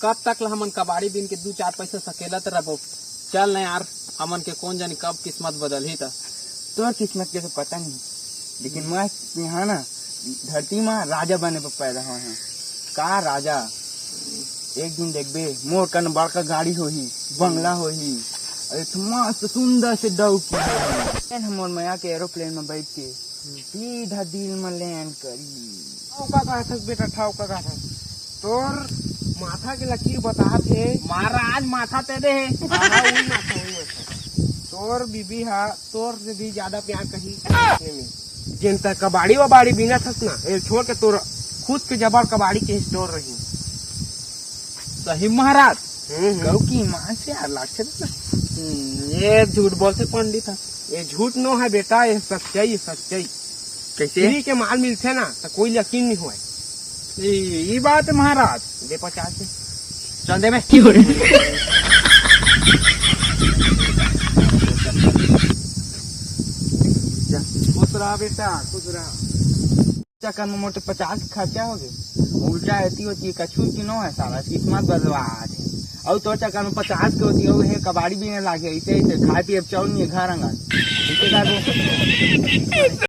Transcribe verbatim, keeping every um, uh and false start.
कब तक ला हमन कबाड़ी बीन के दू चार पैसा सकेलत रबो? चल न यार, हमन के कोन जानी कब किस्मत बदलही त। तोर किस्मत के तो पता नहीं, लेकिन मैं यहाँ ना धरती में राजा बने बर पैदा होय हंव। का राजा? एक दिन देखबे, मोर कन बड़का गाड़ी होही, बंगला होही, अउ एक ठो मस्त सुंदर से डौकी होही। तेन ह मोर मया के एरोप्लेन में बैठ के सीधा दिल में लैंड करही। ठाव का कहत हस बेटा, ठाव का कहत हस? तोर माथा के लकीर बतात हे। महाराज, माथा तेरे हे। हाँ, हाँ, वही माथा, वही माथा। तोर बीबी हा तोर से भी ज्यादा प्यार कही। जेन त कबाड़ी वबाड़ी बीनत हस ना, ए छोड़ के तोर खुद के जबर कबाड़ी के स्टोर रही। सही महाराज। हम्म, हम्म। गऊ की ईमान से यार लागथे ना। हम्म, ये झूठ बोलथे पंडित ह। ये झूठ नो है बेटा, ये सच्चाई, सच्चाई। कैसे? फ्री के माल मिलथे ना, तो कोई यकीन नहीं होय। ई, ई बात है महाराज। दे पचास के। चल दे बे। जा, खुश रहा बेटा, खुश रहा। चक्कर में मोटे पचास के खर्चा हो गए। उल्टा एती होती कछु की नो है साला, किस्मत बदलवा आज। और तो चक्कर में पचास के होती हो, हे कबाड़ी भी नहीं लागे, ऐसे ऐसे खाए पिए चाउर नहीं है, घर अंगन। इसे का बोल सकते हैं?